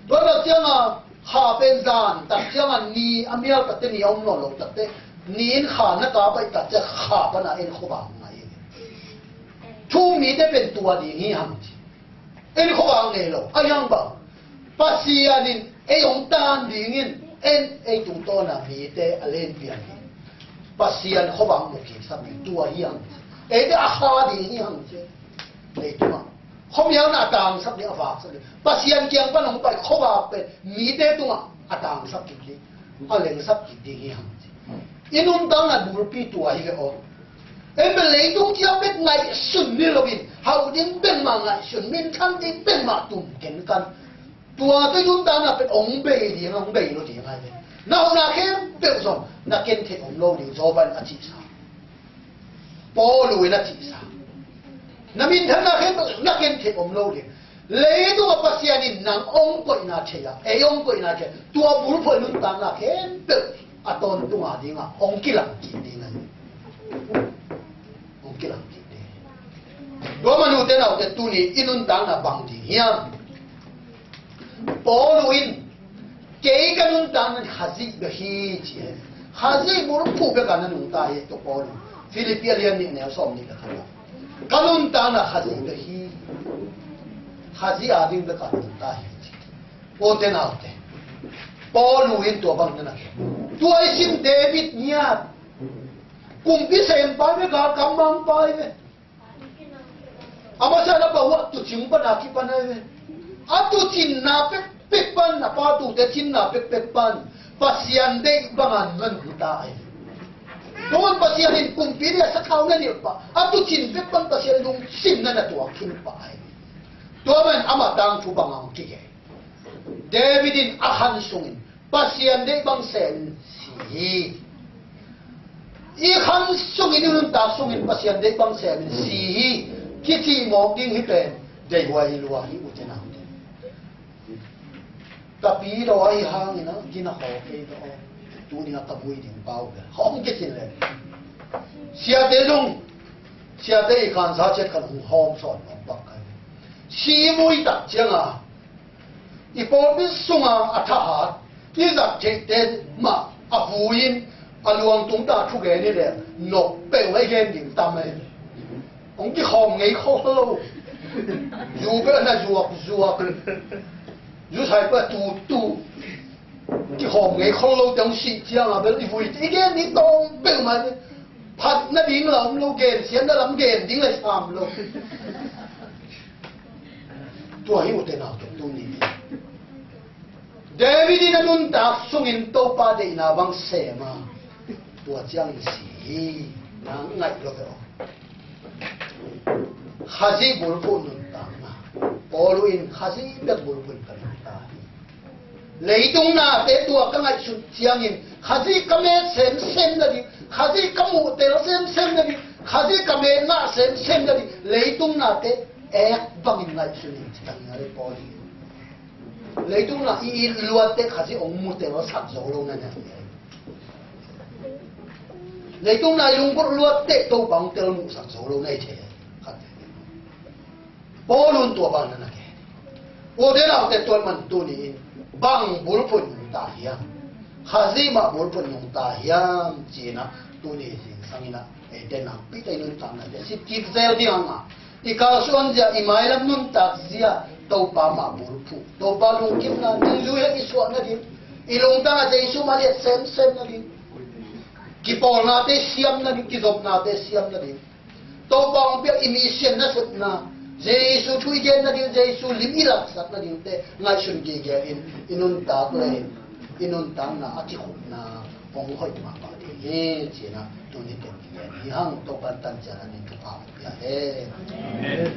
Tua tak ciangin kha pen zan tak ciangin ni a mial tak teh, ni a om nawn lo tak teh, ni in kha na kap baih tak ciang kha pan a en khuavak ngai hi. Thu-um mite pen tua ding hi hang ci. En khuavak nei lo, a hiang bang. Pasian in ei hong tan dingin, en ei tungtawn a mite a len pian ding. Pasian khuavak mu kiksak ding tua hi hang ci. Eite a kha ding hi hang ci. Leitungah khuamial na a tangsak ding, a vaksak ding. Pasian kiang pan hong pai khuavak pen mite tungah a tangsak kik ding. A lengsak kik ding hi hang ci. I nuntakna bulpi tua hi ve aw. Ei pen leitung ciang bek ngaihsun ni lo in, hauh ding bek mah ngaihsun, minthan ding bek mah tum kenkan. Tua tawh i nuntakna pen hong bei ding, hong bei lo ding ahi ve. Na hauhna khempeuh zong na ken theih om lo ding, Job in a cihsa. Paulu in a cihsa. Na minthanna khempeuh na ken theih om lo ding. Leitungah Pasian in nang hong koihna thei a, ei hong koihna thei a, tua bulphuh i nuntakna khempeuh a tawntung a dingah hong kilang kik ding ahi. Hong kilang kik ding. Tua man ute naute, tuni i nuntakna bang ding hiam? Paulu in, kei ka nuntakna Khazih bek hi ci hi. Khazih bulphuh bek a na nungta hi, tua Paulu. Philippi a lian nih neu sawm nih le khat ah, ka nuntakna Khazih bek hi. Khazih ading bek a nuntak hi. Ute naute, Paul in tua bang na na gen. Tua i sim David ngiat. Kumpi sempa ve, galkap mangpa ve. A masa na pau a tuucing pan a kipan ai ve. A tuucinna pekpek pan, a pa tuute cinna pekpek pan Pasian deih banga nuntak ai ve. Tuan Pasian in kumpi le sakhau na nilh pah, a tuucin pek pan Pasian lungsim na na tuak khin pah ai ve. Tua man ama tangthu banga hong kigen. David in a khan sungin Pasian deih bang semin si hi. I khan sungin, i nuntak sungin Pasian deih bang semin si hi. Kici mawk ding hi pen deihhuai i lua hi, ute naute. Ka pi lo ahi hangin a gina khaw kei lo. Tuni a ka vui ding pau bel hong kicin le. Siate zong, siate i khansa ciat kan hong hawm sawn hong bak kai. Si vui tak cianga i pawlpi sunga a thahat i zat theihte mah a vui-in a luang tung ta thugen hi leh nok peuh a i gen ding tam e. Hong kikhawm ngei khol lo. Zu peuh na zuak zuak. Zu sai peuh tu tu. Kikhawm ngei khol lo te hong sih cianga bel i vui te i gen ding tawm peuh mah. Phat nading la om lo, gensiatna lam gen ding la sam lo. Tua hi ute naute tuni. David in a nuntak sungin Topa deihna bang sem a, tua ciangin si hi. Na ngaih lo ve aw. Khazih bulphuh nuntakna. Paul in Khazih bek bulphuh in ka nuntak hi. Leitung nate tua ka ngaihsut ciangin Khazih ka met semsem nading, Khazih ka muhtel semsem nading, Khazih ka met ngah semsem nading, leitung nate ek bangin ngaihsun in ci tangin a le Paul hi. Leitung na i it luatte Khazih hong mutel sak zo lo na na hi. Leitung na i lunggulh luatte Topa hong tel muh sak zo lo na hi thei. Khat. Paul in tua bang na na gen. Ute naute tuan man tuni in bang bulphuh nungta hiam? Khazih mah bulphuh nungta hiam? Ci-in a tuni zingsang in a eite nakpi tak i nuntakna te si kik zel ding hang a, i kalsuan zia, i mailam nuntak zia Topa mah bulphuh. Topa lungkimna nungzui hek i suah nading, i lungtang a Jesu mah liat semsem nading, kipawlnate siam nading, kizopnate siam nading, Topa hong piak i mission nasepna, Jesu thu i gen nading, Jesu lim i laksak nadingte ngaihsun gige in i nuntak le i nuntakna a kikhupna hong hoih mahmah ding hi. Ci-in a tuni pen kigen hi hang. Topa in tan ciang a ding thupha hong pia hen. Amen.